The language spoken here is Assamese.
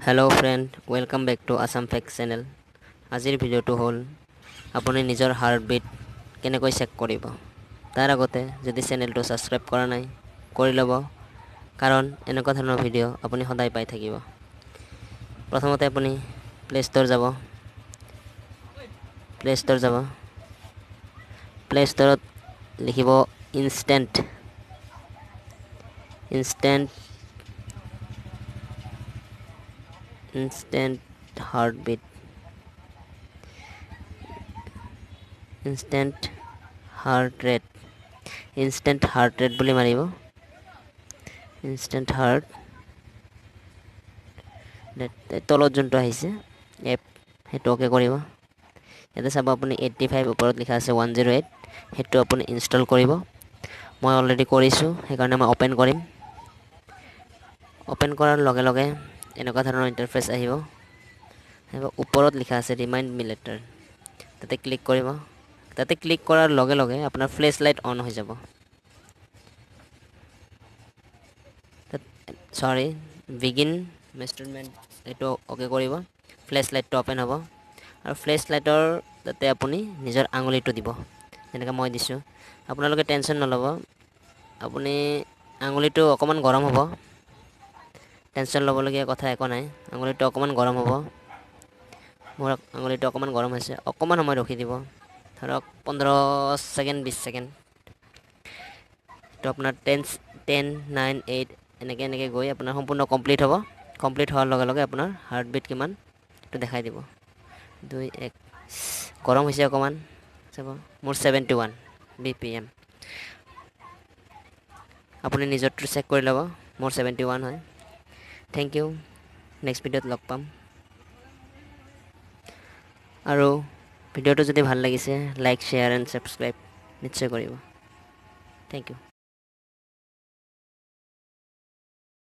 Hello friend, welcome back to Assam Fact channel. আজিৰ ভিডিঅ'টো হ'ল আপুনি নিজৰ হাৰ্টবিট কেনেকৈ চেক কৰিব। তাৰ আগতে যদি চেনেলটো ছাবস্ক্ৰাইব কৰা নাই, কৰি ল'ব, কাৰণ এনেকুৱা ধৰণৰ ভিডিঅ' আপুনি সদায় পাই থাকিব। প্ৰথমতে আপুনি প্লে' ষ্ট'ৰ যাব, প্লে' ষ্ট'ৰ যাব, প্লে' ষ্ট'ৰত লিখিব instant instant heartbeat, instant heart rate, instant heart rate বুলি মাৰিব। ইনষ্টেণ্ট হাৰ্ট ৰেট তলত যোনটো আহিছে এপ, সেইটো অ'কে কৰিব। ইয়াতে চাব আপুনি 85 ওপৰত লিখা আছে 108, সেইটো আপুনি ইনষ্টল কৰিব। মই অলৰেডি কৰিছোঁ, সেইকাৰণে মই অ'পেন কৰিম। অ'পেন কৰাৰ লগে লগে এনেকুৱা ধৰণৰ ইণ্টাৰফেচ আহিব। ওপৰত লিখা আছে ৰিমাইণ্ড মি লেটাৰ, তাতে ক্লিক কৰিব। তাতে ক্লিক কৰাৰ লগে লগে আপোনাৰ ফ্লেছ লাইট অন হৈ যাব। তাত চৰি, বিগিন মেষ্টৰমেণ্ট, এইটো অ'কে কৰিব। ফ্লেছ লাইটটো অ'পেন হ'ব আৰু ফ্লেছ লাইটৰ তাতে আপুনি নিজৰ আঙুলিটো দিব, যেনেকৈ মই দিছোঁ। আপোনালোকে টেনশ্যন নল'ব, আপুনি আঙুলিটো অকণমান গৰম হ'ব, টেনশ্যন ল'বলগীয়া কথা একো নাই। আঙুলিটো অকণমান গৰম হ'ব, মোৰ আঙুলিটো অকণমান গৰম হৈছে। অকণমান সময় ৰখি দিব, ধৰক 15 ছেকেণ্ড, 20 ছেকেণ্ড। এইটো আপোনাৰ 10, 9, 8 এনেকৈ এনেকৈ গৈ আপোনাৰ সম্পূৰ্ণ কমপ্লিট হ'ব। কমপ্লিট হোৱাৰ লগে লগে আপোনাৰ হাৰ্টবিট কিমান এইটো দেখাই দিব। 2, 1, গৰম হৈছে অকণমান, চাব মোৰ 71 BPM। আপুনি নিজৰটো চেক কৰি ল'ব, মোৰ 71 হয়। Thank U, next ভিডিঅ'ত লগ পাম। আৰু ভিডিঅ'টো যদি ভাল লাগিছে, লাইক, শ্বেয়াৰ এণ্ড ছাবস্ক্ৰাইব নিশ্চয় কৰিব। Thank U.